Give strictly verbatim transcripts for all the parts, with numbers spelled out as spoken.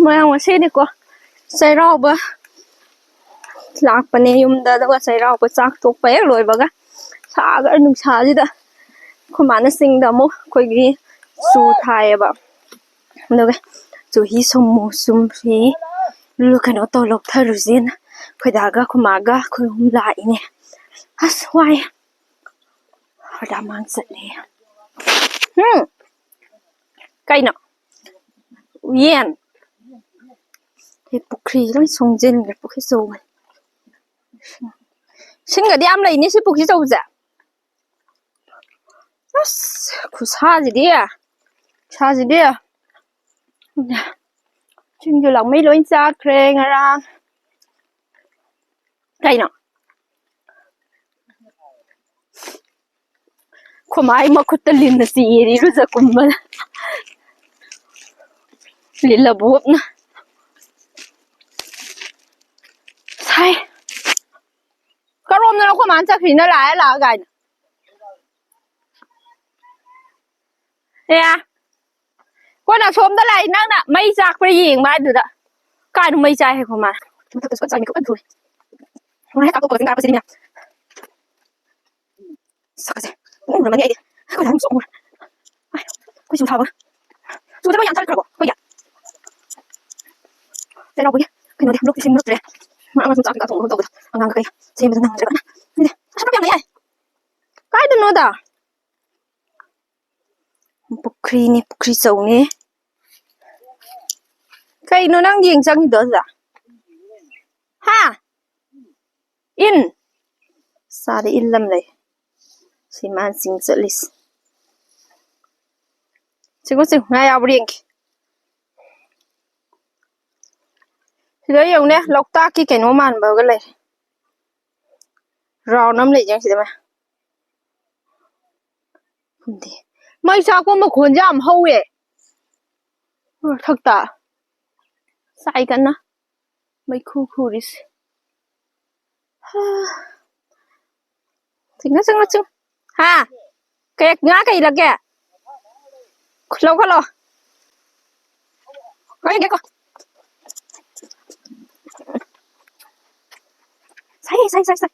ꯃꯌꯥꯝ ꯉꯁꯤꯗꯤꯀꯣ ꯆꯩꯔꯥꯎꯕ ꯂꯥꯛꯄꯅꯦ ꯌꯨꯝꯗ, ꯑꯗꯨꯒ ꯆꯩꯔꯥꯎꯕ ꯆꯥꯛ ꯇꯣꯛꯄ ꯍꯦꯛ ꯂꯣꯏꯕꯒ ꯁꯥꯒ ꯅꯨꯡꯁꯥꯁꯤꯗ ꯑꯩꯈꯣꯏ ꯃꯥꯅ ꯆꯤꯡꯗ ꯑꯃꯨꯛ ꯑꯩꯈꯣꯏꯒꯤ ꯆꯨ ꯊꯥꯏꯌꯦꯕ, ꯑꯗꯨꯒ ꯆꯨꯍꯤ ꯁꯨꯝꯃꯨ ꯁꯨꯝꯁꯤ ꯂꯨ-, ꯀꯩꯅꯣ ꯇꯧ ꯂꯧꯊꯔꯨꯁꯦꯅ ꯑꯩꯈꯣꯏ ꯗꯥꯒ ꯑꯩꯈꯣꯏ ꯃꯥꯒ ꯑꯩꯈꯣꯏ ꯑꯍꯨꯝ ꯂꯥꯛꯏꯅꯦ꯫ ꯑꯁ ꯋꯥꯏ꯫ ꯍꯣꯏꯗꯥ ꯃꯥꯡ ꯆꯠꯂꯦ꯫ ꯎꯝ꯫ ꯀꯩꯅꯣ? ꯌꯦꯟ꯫ ꯁꯤ ꯄꯨꯈ꯭ꯔꯤ ꯂꯣꯏ ꯁꯨꯡꯖꯤꯟꯈ꯭ꯔꯦ, ꯄꯨꯈ꯭ꯔꯤ ꯑꯆꯧꯕꯅꯤ꯫ ꯁꯤꯡꯒꯗꯤ ꯌꯥꯝ ꯂꯩꯅꯤ ꯁꯤ ꯄꯨꯈ꯭ꯔꯤ ꯑꯆꯧꯕꯁꯦ꯫ ꯑꯁ ꯈꯨꯁꯥꯁꯤꯗꯤ꯫ ꯈꯨꯁꯥꯁꯤꯗꯤ꯫ ꯁꯤꯡꯖꯨ ꯂꯥꯛꯃꯩ ꯂꯣꯏ ꯆꯥꯈ꯭ꯔꯦ ꯉꯔꯥꯡ꯫ ꯀꯩꯅꯣ? ꯈꯨꯃꯥꯏ ꯃꯈꯨꯠꯇ ꯂꯤꯟꯅ ꯆꯤꯛꯑꯦ ꯏꯔꯨꯖ ꯀꯨꯝꯕꯗ꯫ ꯂꯤꯜꯂ ꯕꯣꯞꯅ꯫ ꯁꯥꯏ꯫ ꯀꯔꯣꯝꯗꯅꯣ ꯑꯩꯈꯣꯏ ꯃꯥꯅ ꯆꯠꯈ꯭ꯔꯤꯅ ꯂꯥꯛꯑꯦ ꯂꯥꯛꯑ ꯀꯥꯏꯅ꯫ ꯑꯦ꯫ ꯀꯣꯟꯅ ꯑꯁꯣꯝꯗ ꯂꯥꯛꯏ ꯅꯪꯅ ꯃꯩ ꯆꯥꯛꯄ꯭ꯔꯥ ꯌꯦꯡꯕ ꯑꯗꯨꯗ꯫ ꯀꯥꯏꯗ ꯃꯩ ꯆꯥꯛꯑꯦ ꯑꯩꯈꯣꯏ ꯃꯥ꯫ ꯃꯊꯛꯇꯁꯨ ꯀꯟꯅ ꯆꯥꯛꯏ ꯃꯤꯀꯨꯞ ꯀꯟꯅ ꯊꯨꯔꯦ꯫ ꯍꯣꯔꯦꯟ ꯍꯦꯛ ꯀꯥꯞꯊꯣꯛꯄꯒ ꯆꯤꯡ ꯀꯥꯔꯛꯄꯁꯤꯗꯤꯅꯦ꯫ ꯁꯛꯀꯁꯦ ꯄꯨꯡ ꯎꯔꯝꯃꯅꯤ ꯑꯩꯗꯤ꯫ ꯑꯩꯈꯣꯏ ꯂꯥꯏꯔꯤꯛꯁꯨ ꯑꯃꯨꯛ ꯎꯔꯦ꯫ ꯑꯩꯈꯣꯏ ꯆꯨ ꯊꯥꯕ꯫ ꯆꯨꯗꯕ ꯌꯥꯝ ꯆꯠꯈ꯭ꯔꯕꯣ ꯑꯩꯈꯣꯏꯒꯤ? ꯆꯩꯔꯥꯎꯕꯒꯤ ꯀꯩꯅꯣꯗꯤ ꯂꯣꯛꯇꯤ ꯁꯤꯡ ꯂꯣꯛꯇ꯭ꯔꯦ꯫ ꯃꯔꯛ ꯃꯔꯛ ꯁꯨꯝ ꯆꯥꯛ ꯀꯩꯀꯥ ꯊꯣꯡꯕ ꯈꯣꯠꯄ ꯇꯧꯕꯗꯣ ꯑꯉꯥꯡ ꯀꯩꯀꯩ ꯁꯦꯝꯕꯗꯣ ꯅꯪꯗ꯭ꯔꯒꯅ꯫ ꯑꯗꯨꯗꯤ ꯑꯁ ꯌꯥꯝ ꯂꯩꯌꯦ꯫ ꯀꯥꯏꯗꯅꯣꯗ? ꯄꯨꯈ꯭ꯔꯤꯅꯤ, ꯄꯨꯈ꯭ꯔꯤ ꯆꯧꯅꯤ꯫ ꯀꯩꯅꯣ ꯅꯪ ꯌꯦꯡ ꯆꯪꯉꯤꯗꯣ ꯑꯗꯨꯗ? ꯍꯥ? ꯏꯟ? ꯆꯥꯗ ꯏꯜ ꯑꯃ ꯂꯩ꯫ ꯁꯤ ꯃꯥꯅ ꯆꯤꯡ ꯆꯠꯂꯤꯁꯦ꯫ ꯆꯤꯡꯉꯨ, ꯆꯤꯡꯉꯨ, ꯉꯥ ꯌꯥꯎꯕ꯭ꯔꯥ ꯌꯦꯡꯒꯦ꯫ ꯁꯤꯗ ꯌꯦꯡꯉꯨꯅꯦ, ꯂꯣꯛꯇꯥꯛꯀꯤ ꯀꯩꯅꯣ ꯃꯥꯟꯕꯒ ꯂꯩ꯫ ꯔꯥꯎꯟ ꯑꯃ ꯂꯩ, ꯌꯦꯡ ꯁꯤꯗ ꯃꯥ꯫ ꯈꯪꯗꯦ꯫ ꯃꯩ ꯆꯥꯛꯄ ꯃꯈꯣꯟꯁꯦ ꯌꯥꯝ ꯍꯧꯋꯦ꯫ ꯃꯊꯛꯇ꯫ ꯆꯥꯛꯏ ꯀꯟꯅ꯫ ꯃꯩꯈꯨ ꯈꯨꯔꯤꯁꯦ꯫ ꯍꯥ꯫ ꯆꯤꯡꯉꯨ, ꯆꯤꯡꯉꯨ, ꯆꯤꯡꯉꯨ꯫ ꯍꯥ? ꯀꯩ, ꯉꯥ ꯀꯩ ꯂꯛꯀꯦ? ꯂꯧꯈꯠꯂꯣ꯫ ꯉꯥ ꯌꯦꯡꯒꯦꯀꯣ꯫ ꯁꯥꯏ, ꯁꯥꯏ, ꯁꯥꯏ꯫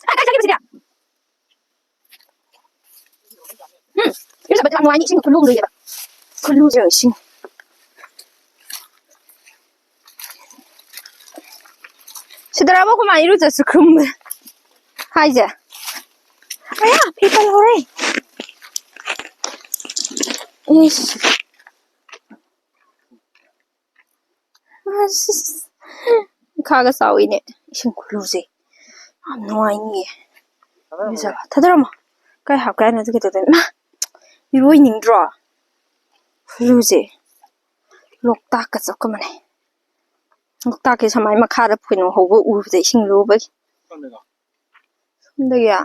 ꯑꯥ, ꯀꯥꯏ ꯆꯠꯈꯤꯕ ꯁꯤꯗꯤ? ꯎꯝ, ꯏꯔꯨꯖꯕꯗꯤ ꯌꯥꯝ ꯅꯨꯡꯉꯥꯏꯅꯤ, ꯏꯁꯤꯡ ꯈꯨꯂꯨ ꯑꯃ ꯂꯩꯌꯦꯕ꯫ ꯈꯨꯂꯨꯁꯦ ꯏꯁꯤꯡ꯫ ꯁꯤꯗꯔꯕ ꯑꯩꯈꯣꯏ ꯃꯥ ꯏꯔꯨꯖ ꯆꯠꯈ꯭ꯔꯨꯝꯕ ꯍꯥꯏꯁꯦ? ꯑꯌꯥ, ꯐꯤ ꯄꯜꯍꯧꯔꯦ꯫ ꯏꯁ꯫ ꯑꯁ, ꯈꯥꯒ ꯆꯥꯎꯏꯅꯦ꯫ ꯏꯁꯤꯡ ꯈꯨꯂꯨꯁꯦ ꯌꯥꯝ ꯅꯨꯡꯉꯥꯏꯅꯤꯌꯦ꯫ ꯏꯔꯨꯖꯕ꯫ ꯊꯥꯗꯔꯝꯃꯣ꯫ ꯀꯥꯏ ꯍꯥꯞꯀꯦ ꯍꯥꯏꯅꯣ? ꯑꯗꯨ ꯀꯩꯗꯧꯗꯣꯏꯅꯣ? ꯏꯃꯥ! ꯏꯔꯣꯏꯅꯤꯡꯗ꯭ꯔꯣ? ꯈꯨꯂꯨꯁꯦ꯫ ꯂꯣꯛꯇꯥꯛꯀ ꯆꯞꯀ ꯃꯥꯟꯅꯩ꯫ ꯂꯣꯛꯇꯥꯛꯀꯤ ꯁꯨꯃꯥꯏ ꯃꯈꯥꯗ ꯀꯩꯅꯣ ꯍꯧꯕ ꯎꯕꯗ ꯏꯁꯤꯡ ꯂꯨꯕꯒꯤ꯫ ꯁꯣꯝꯗꯒꯤ?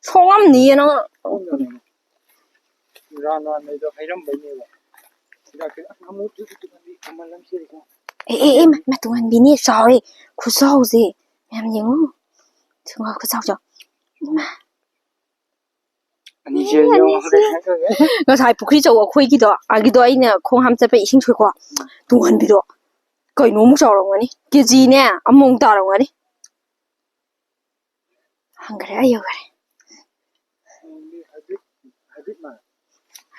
ꯁꯣꯛꯉꯝꯅꯤꯌꯦ ꯅꯪ꯫ ꯔꯥꯟ ꯔꯥꯟ ꯂꯩꯗꯣ ꯍꯩꯔꯝꯕꯩꯅꯦꯕ꯫ ꯍꯤꯗꯥꯛꯁꯦ ꯑꯁ ꯉꯥꯃꯨ ꯇꯨ ꯇꯨ ꯇꯨ ꯇꯨ ꯇꯨ ꯃꯅꯝ ꯁꯤꯔꯦꯀꯣ꯫ ꯑꯦ, ꯑꯦ, ꯑꯦ, ꯃꯥ, ꯃꯥ ꯇꯨꯡꯍꯟꯕꯤꯅꯦ, ꯆꯥꯎꯋꯦ꯫ ꯈꯨꯆꯥꯎꯁꯦ꯫ ꯃꯌꯥꯝ ꯌꯦꯡꯉꯨ꯫ ꯈꯨꯆꯥꯎ, ꯈꯨꯆꯥꯎ, ꯆꯥꯎ꯫ ꯏꯃꯥ꯫ ꯑꯅꯤꯁꯦ ꯑꯦ, ꯌꯦꯡꯉꯨ꯫ ꯑꯅꯤꯁꯦ꯫ ꯉꯁꯥꯏ ꯄꯨꯈ꯭ꯔꯤ ꯑꯆꯧꯕ ꯑꯩꯈꯣꯏꯒꯤꯗꯣ, ꯑꯒꯤꯗꯣ ꯑꯩꯅ ꯈꯣꯡ ꯍꯥꯝ ꯆꯠꯄꯩ ꯏꯁꯤꯡ ꯁꯣꯛꯏꯀꯣ꯫ ꯇꯨꯡꯍꯟꯕꯤꯗꯣ꯫ ꯀꯩꯅꯣꯃꯨꯛ ꯆꯥꯎꯔꯝꯒꯅꯤ꯫ ꯀꯦꯖꯤꯅꯦ ꯑꯃꯃꯨꯛ ꯇꯥꯔꯝꯒꯅꯤ꯫ ꯍꯪꯈ꯭ꯔꯦ, ꯑꯩ ꯌꯧꯈ꯭ꯔꯦ꯫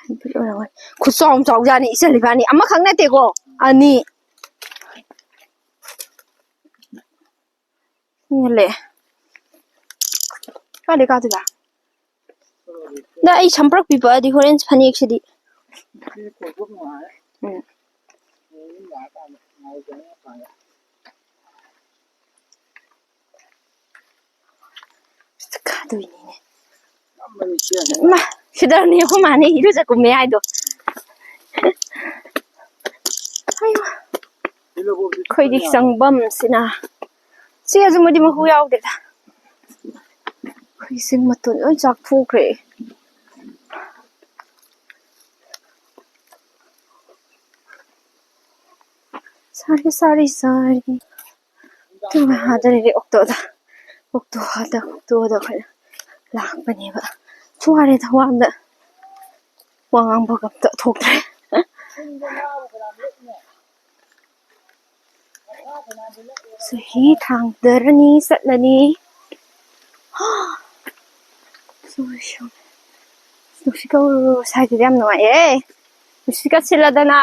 ꯍꯥꯏꯕ꯭ꯔꯤꯠ ꯑꯣꯏꯔꯝꯒꯅꯤ꯫ ꯈꯨꯠꯆꯥꯎ ꯑꯃ ꯆꯥꯎꯖꯥꯠꯅꯤ, ꯏꯆꯜ ꯏꯕꯥꯅꯤ꯫ ꯑꯃꯈꯛ ꯅꯠꯇꯦꯀꯣ, ꯑꯅꯤ꯫ ꯍꯦꯜꯂꯛꯑꯦ꯫ ꯀꯥꯏꯗꯩ ꯀꯥꯗꯣꯏꯕ? ꯅꯪ ꯑꯩ ꯁꯝꯄ꯭ꯔꯛ ꯄꯤꯕꯗꯤ ꯍꯣꯔꯦꯟ ꯐꯅꯦꯛꯁꯤꯗꯤ꯫ ꯎꯝ꯫ ꯀꯥꯗꯣꯏꯅꯤꯅꯦ꯫ ꯏꯃꯥ, ꯁꯤꯗꯅꯤ ꯑꯩꯈꯣꯏ ꯃꯥꯅ ꯏꯔꯨꯖ ꯀꯨꯝꯃꯦ ꯍꯥꯏꯗꯣ꯫ ꯑꯌꯣ꯫ ꯑꯩꯈꯣꯏꯒꯤ ꯆꯪꯐꯝꯁꯤꯅ꯫ ꯁꯤ ꯑꯁꯤꯃꯗꯤ ꯃꯍꯨ ꯌꯥꯎꯗꯦꯗ꯫ ꯑꯩꯈꯣꯏ ꯆꯤꯡ ꯃꯇꯣꯟ ꯂꯣꯏ ꯆꯥꯛꯊꯣꯛꯈ꯭ꯔꯦ꯫ ꯁꯥꯔꯤ, ꯁꯥꯔꯤ, ꯁꯥꯔꯤ꯫ ꯑꯗꯨꯒ ꯑꯥꯗ ꯂꯩꯔꯦ ꯑꯣꯛꯇꯣꯗ꯫ ꯑꯣꯛꯇꯣꯗ, ꯑꯣꯛꯇꯣꯗ ꯑꯩꯈꯣꯏꯅ ꯂꯥꯛꯄꯅꯦꯕ꯫ ꯋꯥꯔꯦꯗ, ꯋꯥꯕꯗ ꯋꯥ ꯉꯥꯡꯕꯒ ꯑꯝꯇ ꯊꯣꯛꯇ꯭ꯔꯦ꯫ ꯆꯍꯤ ꯊꯥꯡꯗꯔꯅꯤ, ꯆꯠꯂꯅꯤ꯫ ꯅꯨꯡꯁꯤꯠꯀ ꯎꯔꯨꯔꯨ ꯁ꯭ꯋꯥꯏꯁꯤꯗꯤ ꯌꯥꯝ ꯅꯨꯡꯉꯥꯏꯌꯦ꯫ ꯅꯨꯡꯁꯤꯠꯀ ꯁꯤꯠꯂꯗꯅ꯫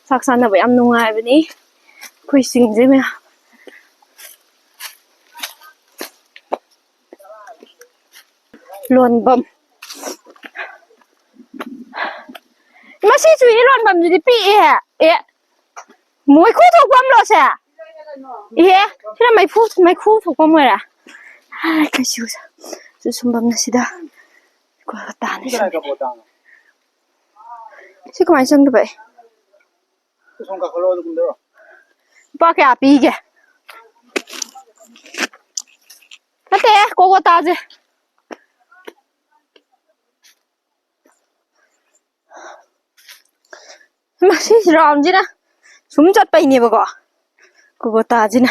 ꯆꯥꯛ ꯆꯥꯅꯕ ꯌꯥꯝ ꯅꯨꯡꯉꯥꯏꯕꯅꯤ ꯑꯩꯈꯣꯏ ꯆꯤꯡꯁꯦ ꯃꯌꯥꯝ꯫ ꯂꯣꯟꯕꯝ꯫ ꯃꯁꯤ ꯆꯨꯍꯤ ꯂꯣꯟꯕꯝꯁꯤꯗꯤ ꯄꯤꯛꯏꯍꯦ꯫ ꯑꯦ, ꯃꯩꯈꯨ ꯊꯣꯛꯄꯝꯂꯣ ꯁꯦ? ꯏꯍꯦ, ꯁꯤꯅ ꯃꯩꯐꯨ, ꯃꯩꯈꯨ ꯊꯣꯛꯄꯝ ꯑꯣꯏꯔꯦ꯫ ꯍꯥꯏ, ꯀꯩꯁꯨ ꯆꯨꯁꯨꯝꯕꯝꯅ ꯁꯤꯗ ꯀꯣꯜꯀꯇꯥꯅꯤ ꯁꯤꯅꯦ꯫ ꯁꯤ ꯀꯃꯥꯏꯅ ꯆꯪꯗꯣꯏꯕ ꯑꯩ? ꯂꯨꯄꯥ ꯀꯌꯥ ꯄꯤꯒꯦ? ꯅꯠꯇꯦ, ꯀꯣꯜꯀꯇꯥꯁꯦ꯫ ꯃꯁꯤ ꯔꯥꯎꯟꯁꯤꯅ ꯁꯨꯝ ꯆꯠꯄꯩꯅꯦꯕꯀꯣ, ꯀꯣꯜꯀꯇꯥꯁꯤꯅ꯫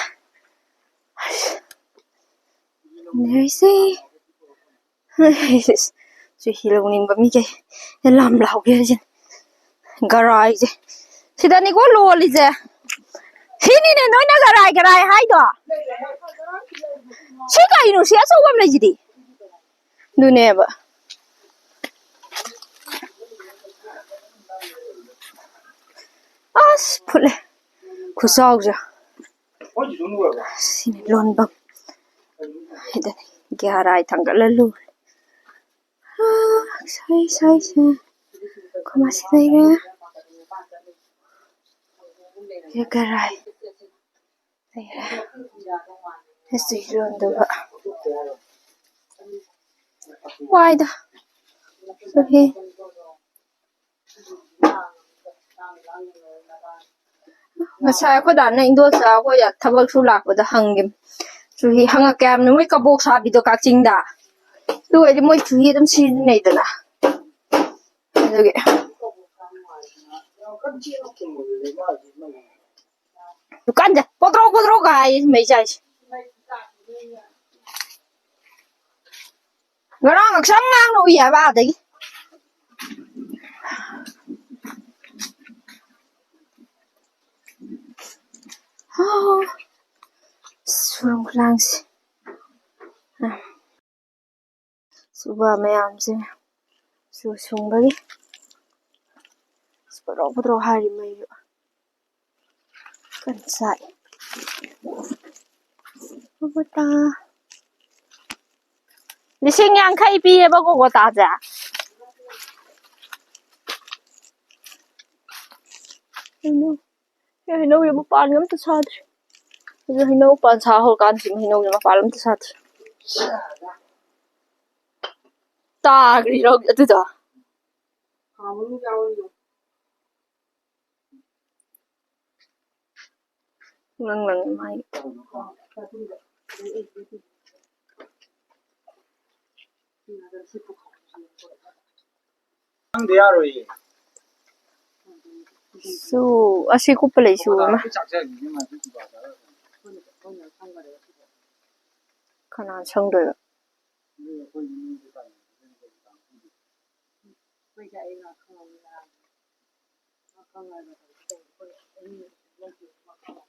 ꯅꯩꯁꯦ꯫ ꯆꯨꯍꯤ ꯂꯧꯅꯤꯡꯕ ꯃꯤꯈꯩ ꯂꯥꯝ ꯂꯥꯎꯒꯦ ꯍꯥꯏꯁꯤꯅꯦ꯫ ꯒꯔꯥꯏꯁꯦ ꯁꯤꯗꯅꯤꯀꯣ ꯂꯣꯜꯂꯤꯁꯦ꯫ ꯁꯤꯅꯤꯅꯦ ꯅꯣꯏꯅ ꯒꯔꯥꯏ ꯒꯔꯥꯏ ꯍꯥꯏꯗꯣ꯫ ꯁꯤ ꯀꯩꯅꯣ? ꯁꯤ ꯑꯆꯧꯕ ꯑꯃ ꯂꯩꯁꯤꯗꯤ꯫ ꯑꯗꯨꯅꯦꯕ꯫ ꯑꯁ, ꯐꯨꯠꯂꯦ꯫ ꯈꯨꯆꯥꯎꯁꯦ꯫ ꯁꯤꯅꯤ ꯂꯣꯟꯕꯝ꯫ ꯁꯤꯗꯅꯤ ꯒ꯭ꯌꯥꯔꯥꯏ ꯊꯥꯡꯒꯠꯂ ꯂꯨꯔꯦ꯫ ꯑꯥ, ꯁꯥꯏ, ꯁꯥꯏ, ꯁꯥꯏ꯫ ꯈꯣꯃꯥꯁꯤ ꯂꯩꯔꯦ꯫ ꯒ꯭ꯌꯥꯔꯥꯏ꯫ ꯂꯩꯔꯦ꯫ ꯑꯁꯤ ꯂꯣꯟꯗꯨꯒ꯫ ꯋꯥꯏꯗ꯫ ꯆꯨꯍꯤ꯫ ꯉꯁꯥꯏ ꯑꯩꯈꯣꯏ ꯗꯥꯅ ꯏꯟꯗꯣꯟꯆꯥ ꯑꯩꯈꯣꯏ ꯊꯕꯛ ꯁꯨ ꯂꯥꯛꯄꯗ ꯍꯪꯒꯦ꯫ ꯆꯨꯍꯤ ꯍꯪꯉꯛꯀꯦ ꯍꯥꯏꯕꯅꯤ, ꯃꯣꯏ ꯀꯕꯣꯛ ꯁꯥꯕꯤꯗꯣ ꯀꯛꯆꯤꯡꯗ꯫ ꯑꯗꯨ ꯑꯣꯏꯔꯗꯤ ꯃꯣꯏ ꯆꯨꯍꯤ ꯑꯗꯨꯝ ꯁꯤꯖꯤꯟꯅꯩꯗꯅ꯫ ꯑꯗꯨꯒꯤ꯫ ꯗꯨꯀꯥꯟꯗ ꯄꯣꯗ꯭ꯔꯣ ꯄꯣꯗ꯭ꯔꯣꯒ ꯍꯥꯏꯌꯦ ꯃꯩ ꯆꯥꯏꯁꯦ꯫ ꯉꯔꯥꯡ ꯍꯛꯆꯥꯡ ꯉꯥꯡꯅ ꯎꯏ ꯍꯥꯏꯕ ꯑꯥꯗꯒꯤ꯫ ꯁꯨꯔꯨꯡ ꯈꯨꯂꯥꯡꯁꯦ꯫ ꯁꯨꯕ ꯃꯌꯥꯝꯁꯦ ꯁꯨ ꯁꯨꯡꯕꯒꯤ ꯄꯗ꯭ꯔꯣ ꯄꯗ꯭ꯔꯣ ꯍꯥꯏꯔꯤ ꯃꯩꯁꯨ ꯀꯟꯅ ꯆꯥꯛꯏ꯫ ꯎꯕꯇꯥ꯫ ꯂꯤꯁꯤꯡ ꯌꯥꯡꯈꯩ ꯄꯤꯌꯦꯕ ꯀꯣꯀꯣꯇꯥꯁꯦ꯫ ꯀꯩꯅꯣ? ꯑꯦ, ꯍꯩꯅꯧꯁꯦ ꯃꯄꯥꯟꯒ ꯑꯝꯇ ꯁꯥꯗ꯭ꯔꯤ꯫ ꯑꯗꯨ ꯍꯩꯅꯧ ꯄꯥꯟ ꯁꯥ ꯍꯧꯔꯀꯥꯟꯁꯤꯗ ꯍꯩꯅꯧꯁꯦ ꯃꯄꯥꯟ ꯑꯝꯇ ꯁꯥꯗ꯭ꯔꯤ꯫ ꯇꯥꯈ꯭ꯔꯤꯔꯣ ꯑꯗꯨꯗꯣ? ꯂꯪ ꯂꯪ ꯃꯥꯏ꯫ ꯈꯪꯗ ꯌꯥꯔꯣꯏꯌꯦ꯫ ꯁꯨ, ꯑꯁꯤ ꯀꯨꯞꯄ ꯂꯩ, ꯁꯨ ꯑꯃ꯫ ꯀꯅꯥ ꯁꯪꯗꯣꯏꯕ?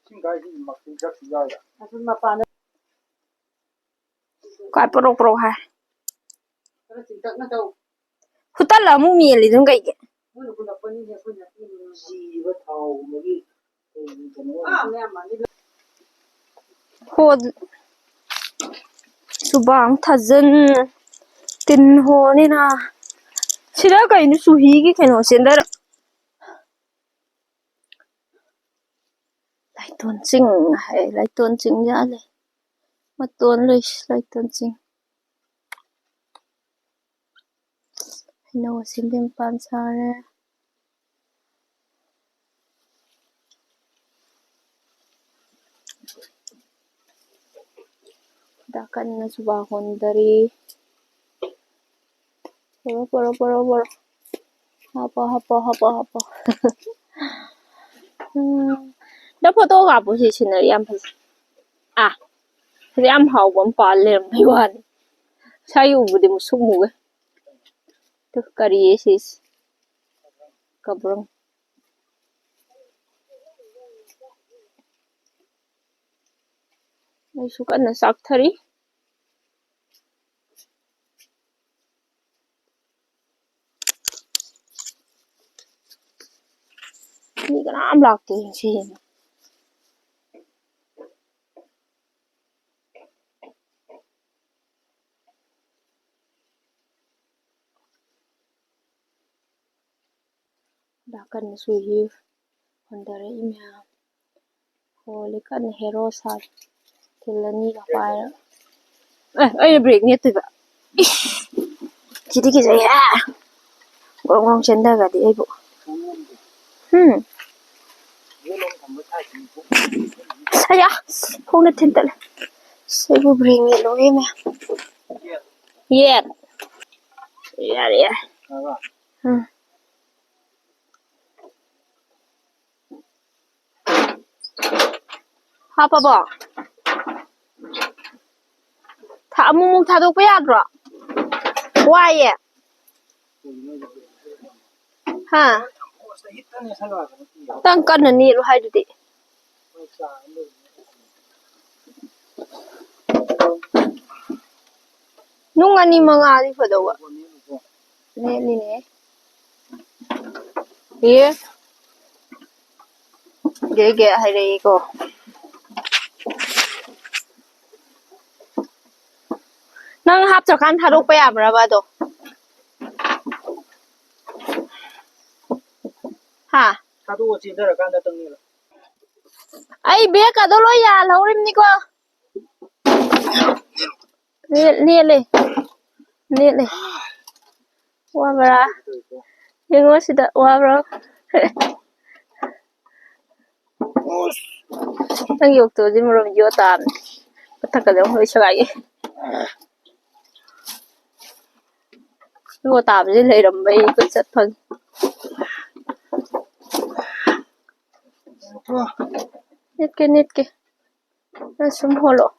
ꯏꯁꯤꯡ ꯀꯥꯏꯁꯤ ꯃꯈꯨꯝ ꯆꯠꯈꯤ ꯌꯥꯎꯔꯦ꯫ ꯀꯥꯏ ꯄ꯭ꯔꯣꯛ ꯄ꯭ꯔꯣꯛ ꯍꯥꯏ꯫ ꯍꯨꯠꯇꯜꯂ ꯑꯃꯨꯛ ꯃꯦꯜꯂꯤꯗꯨꯅ ꯀꯩꯒꯤ? ꯖꯤꯕ ꯊꯥꯎꯒꯨꯝꯕꯒꯤ ꯍꯣ-, ꯁꯨꯕꯥꯡ ꯊꯥꯖꯟ ꯇꯤꯟ ꯍꯣꯅꯤꯅ꯫ ꯁꯤꯗ ꯀꯩꯅꯣ ꯆꯨꯍꯤꯒꯤ ꯀꯩꯅꯣ ꯆꯦꯟꯗꯔ-, ꯂꯥꯏꯇꯣꯟ ꯆꯤꯡ ꯍꯥꯏ, ꯂꯥꯏꯇꯣꯟ ꯆꯤꯡ ꯌꯥꯜꯂꯦ꯫ ꯃꯇꯣꯟ ꯂꯣꯏꯁꯤ ꯂꯥꯏꯇꯣꯟ ꯆꯤꯡ꯫ ꯍꯩꯅꯧ ꯑꯁꯤꯟꯕꯤ ꯃꯄꯥꯟ ꯁꯥꯔꯦ꯫ ꯈꯨꯗꯥ ꯀꯟꯅ ꯁꯨꯕꯥ ꯍꯣꯟꯗꯔꯤ꯫ ꯄꯣꯔꯣ, ꯄꯣꯔꯣ, ꯄꯣꯔꯣ, ꯄꯣꯔꯣ꯫ ꯍꯥꯞꯄꯣ, ꯍꯥꯞꯄꯣ, ꯍꯥꯞꯄꯣ, ꯍꯥꯞꯄꯣ꯫ ꯎꯝ꯫ ꯅꯪ ꯐꯣꯇꯣ ꯀꯥꯞꯄꯨ, ꯁꯤ ꯁꯤꯅꯔꯤ ꯌꯥꯝ ꯐꯖꯩ꯫ ꯑꯥ, ꯁꯤꯗ ꯌꯥꯝ ꯍꯥꯎꯕ ꯑꯃ ꯄꯥꯜ ꯂꯩꯔꯝꯕꯩ ꯋꯥꯅꯤ꯫ ꯁ꯭ꯋꯥꯏ ꯎꯕꯗꯤ ꯃꯨꯁꯨꯛ ꯃꯨꯒꯩ꯫ ꯇꯨ, ꯀꯔꯤꯌꯦ ꯁꯤꯁꯦ? ꯀꯕ꯭ꯔꯪ꯫ ꯃꯩꯁꯨ ꯀꯟꯅ ꯆꯥꯛꯊꯔꯤ꯫ ꯃꯤ ꯀꯅꯥꯝ ꯂꯥꯛꯇꯦ ꯉꯁꯤ꯫ ꯅꯥꯀꯟꯗꯁꯨ ꯍꯤ ꯍꯣꯟꯊꯔꯛꯏ ꯃꯌꯥꯝ꯫ ꯍꯣꯜꯂꯤ ꯀꯟꯅ ꯍꯦꯔꯣ ꯁꯥꯔꯤ꯫ ꯊꯤꯜ ꯑꯅꯤꯒ ꯄꯥꯏꯔꯒ꯫ ꯑꯦ, ꯑꯩꯅ ꯕ꯭ꯔꯦꯛ ꯅꯦꯠꯇꯣꯏꯕ꯫ ꯏꯁ! ꯁꯤꯗꯤ ꯀꯤꯖꯩꯍꯦ꯫ ꯒ꯭ꯔꯣꯡ ꯒ꯭ꯔꯣꯡ ꯆꯦꯟꯊꯒ꯭ꯔꯗꯤ ꯑꯩꯕꯨ꯫ ꯍꯨꯝ꯫ ꯑꯁ, ꯑꯌꯥ! ꯈꯣꯡꯅ ꯊꯤꯟꯇꯠꯂꯦ꯫ ꯑꯁ, ꯑꯩꯕꯨ ꯕ꯭ꯔꯦꯛ ꯅꯦꯠꯂꯣꯌꯦ ꯃꯌꯥꯝ꯫ ꯌꯦꯠ꯫ ꯌꯥꯔꯦ, ꯌꯥꯔꯦ꯫ ꯎꯝ꯫ ꯍꯥꯞꯄꯕꯣ? ꯊꯥ-, ꯑꯃꯨꯛꯃꯨꯛ ꯊꯥꯗꯣꯛꯄ ꯌꯥꯗ꯭ꯔꯣ? ꯋꯥꯏꯌꯦ꯫ ꯍꯥ? ꯈꯤꯇꯪ ꯀꯟꯅ ꯅꯦꯠꯂꯨ ꯍꯥꯏꯗꯨꯗꯤ꯫ ꯅꯨꯡ ꯑꯅꯤ ꯃꯉꯥꯗꯤ ꯐꯗꯧꯕ꯫ ꯅꯦꯠꯂꯤꯅꯦ꯫ ꯑꯦ꯫ ꯒꯦ ꯒꯦ ꯍꯥꯏꯔꯛꯏꯀꯣ꯫ ꯅꯪ ꯍꯥꯞꯇ꯭ꯔꯀꯥꯟ ꯊꯥꯗꯣꯛꯄ ꯌꯥꯕ꯭ꯔꯕ ꯑꯗꯣ? ꯍꯥ? ꯊꯥꯗꯣꯛꯑ ꯆꯦꯟꯊꯔꯀꯥꯟꯗ ꯇꯧꯅꯦꯕ꯫ ꯑꯩ ꯕꯦꯒꯀꯗꯣ ꯂꯣꯏ ꯌꯥꯜꯍꯧꯔꯤꯕꯅꯤꯀꯣ꯫ ꯅꯦꯠ-, ꯅꯦꯠꯂꯦ꯫ ꯅꯦꯠꯂꯦ꯫ ꯋꯥꯕ꯭ꯔꯥ? ꯌꯦꯡꯉꯣ ꯁꯤꯗ, ꯋꯥꯕ꯭ꯔꯣ? ꯅꯪ ꯌꯣꯛꯇꯣꯁꯤ ꯃꯔꯣꯝ ꯌꯣ ꯇꯥꯕꯅꯤ꯫ ꯃꯊꯛꯀꯗꯤ ꯑꯃꯨꯛ ꯂꯣꯏ ꯁꯦꯒꯥꯏꯒꯦ꯫ ꯌꯣ ꯇꯥꯕꯁꯤ ꯂꯩꯔꯝꯕꯩ ꯀꯣꯏꯆꯠ ꯐꯪꯉꯤ꯫ ꯅꯦꯠꯀꯦ, ꯅꯦꯠꯀꯦ꯫ ꯅꯪ ꯁꯨꯝ ꯍꯣꯜꯂꯛꯑꯣ꯫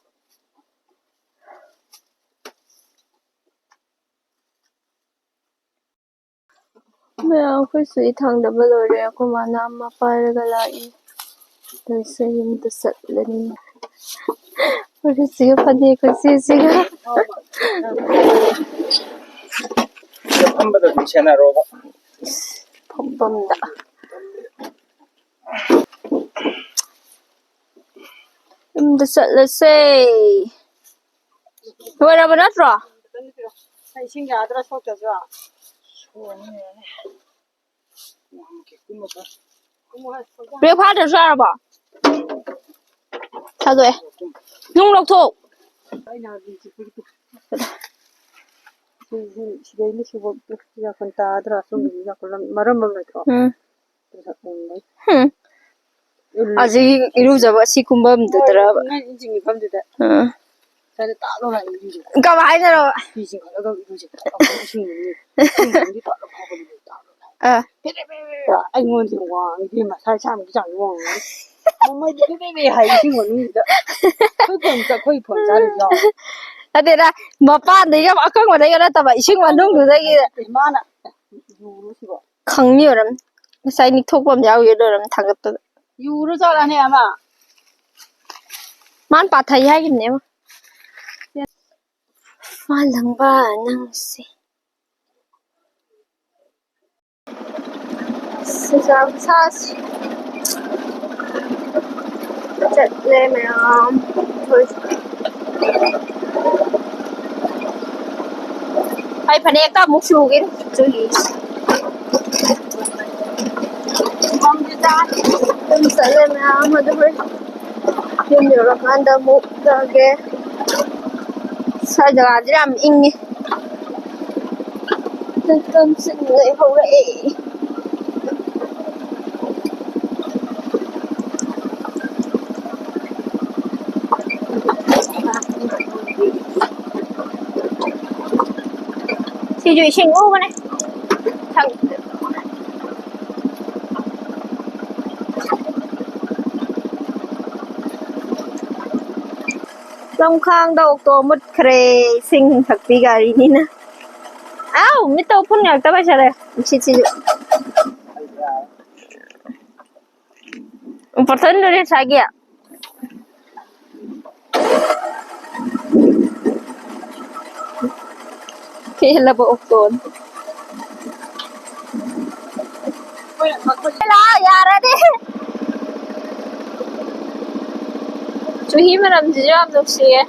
ꯃꯌꯥꯝ, ꯑꯩꯈꯣꯏ ꯆꯦ ꯊꯥꯡꯗꯕ ꯂꯣꯏꯔꯦ꯫ ꯑꯩꯈꯣꯏ ꯃꯥꯅ ꯑꯃ ꯄꯥꯏꯔꯒ ꯂꯥꯛꯏ꯫ ꯑꯩꯁꯦ ꯌꯨꯝꯗ ꯆꯠꯂꯅꯤ꯫ ꯐꯨꯔꯤꯠꯁꯤꯒ ꯐꯅꯦꯛꯀ ꯁꯤꯁꯤꯒ꯫ ꯐꯝꯕꯗ ꯑꯗꯨꯝ ꯁꯦꯟꯅꯔꯣꯕ꯫ ꯐꯝꯐꯝꯗ꯫ ꯌꯨꯝꯗ ꯆꯠꯂꯁꯦ꯫ ꯂꯣꯏꯔꯕ ꯅꯠꯇ꯭ꯔꯣ? ꯏꯁꯤꯡ ꯌꯥꯗ꯭ꯔꯥ ꯁꯣꯛꯇ꯭ꯔꯁꯨ? ꯕ꯭ꯔꯦꯛ ꯐꯥꯗ꯭ꯔꯁꯨ ꯌꯥꯔꯕꯣ? ꯊꯥꯗꯣꯛꯑꯦ꯫ ꯅꯨꯡ ꯂꯧꯊꯣꯛ꯫ ꯁꯤꯗꯩꯅ ꯁꯤꯐꯥꯎ ꯌꯥꯈꯨꯟ ꯇꯥꯗ꯭ꯔꯥ? ꯁꯣꯝꯒꯤꯗꯤ ꯌꯥꯈꯨꯟ ꯃꯔꯝ ꯑꯃ ꯂꯩꯇ꯭ꯔꯣ? ꯎꯝ꯫ ꯎꯝ꯫ ꯑꯁꯤꯒꯤ ꯏꯔꯨꯖꯕ ꯑꯁꯤ ꯀꯨꯝꯐꯝꯗꯨꯗꯔꯕ? ꯏꯁꯤꯡ ꯃꯤꯐꯝꯗꯨꯗ꯫ ꯑꯥ꯫ ꯁ꯭ꯋꯥꯏꯗ ꯇꯥꯛ ꯂꯥꯎꯅ ꯏꯔꯨꯖꯩ꯫ ꯀꯃꯥꯏꯅꯔꯣ? ꯐꯤ ꯆꯤꯡꯈꯠꯂꯒ ꯏꯔꯨꯖꯩ꯫ ꯑꯃꯨꯛ ꯏꯁꯤꯡ ꯃꯅꯨꯡ-, ꯏꯁꯤꯡ ꯃꯅꯨꯡꯗꯤ ꯇꯥꯛ ꯂꯥꯎ ꯐꯥꯎꯒꯠꯂꯦ, ꯇꯥꯛ ꯂꯥꯎ꯫ ꯑꯥ꯫ ꯄꯦꯔꯦ ꯄꯦꯔꯦ ꯄꯦꯔꯦ꯫ ꯑꯩꯉꯣꯟꯗ ꯋꯥꯡꯉꯤꯗꯤ ꯃꯁꯥ ꯏꯁꯥꯃꯛꯀꯤ ꯆꯥꯡꯗꯤ ꯋꯥꯡꯉꯝꯒꯅꯤ꯫ ꯃꯃꯩꯗꯤ ꯄꯦꯔꯦ ꯄꯦꯔꯦ ꯍꯥꯏ ꯏꯁꯤꯡ ꯃꯅꯨꯡꯁꯤꯗ꯫ ꯑꯩꯈꯣꯏ ꯐꯣꯟ ꯆꯥ-, ꯑꯩꯈꯣꯏ ꯐꯣꯟ ꯆꯥꯔꯤꯁꯨ ꯌꯥꯎꯋꯦ꯫ ꯅꯠꯇꯦꯗ, ꯃꯄꯥꯟꯗꯒꯤ ꯑꯃ ꯑꯀꯪꯕꯗꯒꯤ ꯅꯠꯇꯕ, ꯏꯁꯤꯡ ꯃꯅꯨꯡꯗꯨꯗꯒꯤ꯫ ꯃꯥꯅ ꯌꯨꯔꯣ ꯁꯤꯕꯣ? ꯈꯪꯉꯤ ꯑꯣꯏꯔꯝꯅꯤ꯫ ꯉꯁꯥꯏ ꯅꯤꯛꯊꯣꯛꯄ ꯑꯃ ꯌꯥꯎꯈꯤꯕꯗꯣ ꯑꯣꯏꯔꯝꯅꯤ ꯊꯥꯡꯒꯠꯄꯗ꯫ ꯌꯨꯔꯣ ꯆꯠꯂꯅꯤ ꯑꯃ꯫ ꯃꯥꯅ ꯄꯥꯊꯩ ꯍꯥꯏꯈꯤꯕꯅꯦ ꯑꯃ꯫ ꯃꯥ ꯂꯪꯕ ꯅꯪꯁꯦ꯫ ꯆꯨꯖꯥꯛ ꯁꯥꯁꯤ꯫ ꯆꯠꯂꯦ ꯃꯌꯥꯝ꯫ ꯑꯩ ꯐꯅꯦꯛꯀ ꯑꯃꯨꯛ ꯁꯨꯒꯦ꯫ ꯆꯨꯏ꯫ ꯑꯗꯨꯝ ꯆꯠꯂꯦ ꯃꯌꯥꯝ꯫ ꯑꯗꯨ ꯍꯣꯔꯦꯟ ꯌꯨꯝ ꯌꯧꯔꯀꯥꯟꯗ ꯑꯃꯨꯛ ꯆꯥꯒꯦ꯫ ꯁ꯭ꯋꯥꯏ ꯖꯒꯥꯁꯦ ꯌꯥꯝ ꯏꯪꯉꯤ꯫ ꯂꯩꯀꯪꯁꯤꯟ ꯂꯩꯍꯧꯔꯦ꯫ ꯁꯤꯁꯨ ꯏꯁꯤꯡ ꯎꯕꯅꯦ꯫ ꯊꯛ-, ꯂꯝꯈꯥꯡꯗ ꯑꯣꯛꯇꯣ ꯃꯨꯠꯈ꯭ꯔꯦ, ꯏꯁꯤꯡ ꯊꯛꯄꯤ ꯒꯥꯔꯤꯅꯤꯅ꯫ ꯑꯥꯎ, ꯃꯤꯠꯇ ꯎꯐꯨꯟ ꯉꯥꯛꯇ ꯄꯥꯏꯁꯜꯂꯦ꯫ ꯅꯨꯡꯁꯤꯠꯁꯤꯁꯨ꯫ ꯄꯔꯊꯟꯗꯨꯅꯦ ꯉꯁꯥꯏꯒꯤ꯫ ꯄꯦꯜꯂꯕ ꯑꯣꯛꯇꯣꯅꯤ꯫ ꯂꯥ, ꯌꯥꯔꯅꯤ꯫ ꯆꯨꯍꯤ ꯃꯅꯝꯁꯤꯁꯨ ꯌꯥꯝ ꯅꯨꯡꯁꯤꯌꯦ꯫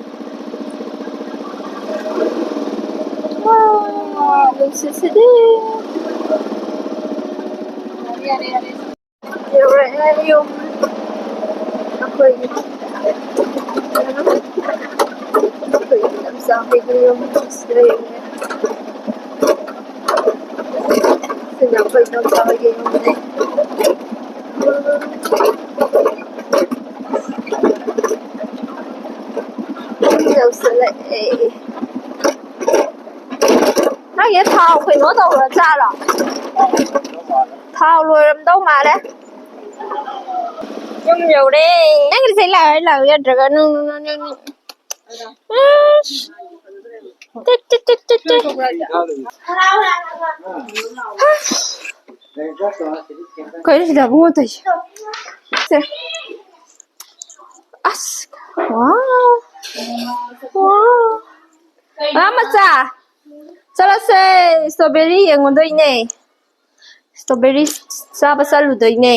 ꯋꯥ, ꯅꯨꯡꯁꯤꯠꯁꯤꯗꯤ꯫ ꯌꯧꯔꯛꯑꯦ ꯌꯨꯝ꯫ ꯑꯩꯈꯣꯏꯒꯤ ꯑꯩꯈꯣꯏꯒꯤ ꯂꯝꯆꯥ ꯍꯣꯏꯒꯤ ꯌꯨꯝ ꯁꯤꯗ ꯌꯧꯔꯦ꯫ ꯁꯤꯅ ꯑꯩꯈꯣꯏ ꯏꯗꯣꯝꯆꯥ ꯍꯣꯏꯒꯤ ꯌꯨꯝꯅꯦ꯫ ꯌꯨꯝ ꯌꯧꯁꯜꯂꯛꯑꯦ꯫ ꯅꯪꯒꯤꯗꯣ ꯊꯥꯎ ꯀꯩꯅꯣ ꯇꯧꯔ ꯆꯥꯔꯣ? ꯊꯥꯎ ꯂꯣꯏꯔꯝꯗꯧ ꯃꯥꯜꯂꯦ꯫ ꯌꯨꯝ ꯌꯧꯔꯦ꯫ ꯅꯪꯒꯤꯁꯦ ꯂꯥꯛꯑꯣ, ꯂꯥꯛꯑꯣ ꯌꯥꯗ꯭ꯔꯒ ꯅꯪ, ꯅꯪ, ꯅꯪ, ꯅꯪ꯫ ꯑꯁ꯫ ꯇꯤꯠ, ꯇꯤꯠ, ꯇꯤꯠ, ꯇꯤꯠ, ꯇꯤꯠ꯫ ꯀꯩꯅꯣ ꯁꯤꯗ ꯑꯕꯨꯡꯉꯣ ꯇꯧꯔꯤꯁꯦ? ꯁꯦ꯫ ꯑꯁ꯫ ꯋꯥꯎ꯫ ꯋꯥꯎ꯫ ꯑꯉꯥꯡ ꯃꯆꯥ꯫ ꯆꯠꯂꯁꯦ꯫ Strawberry ꯌꯦꯡꯉꯨꯗꯣꯏꯅꯦ꯫ Strawberry ꯆꯥꯕ ꯆꯠꯂꯨꯗꯣꯏꯅꯦ꯫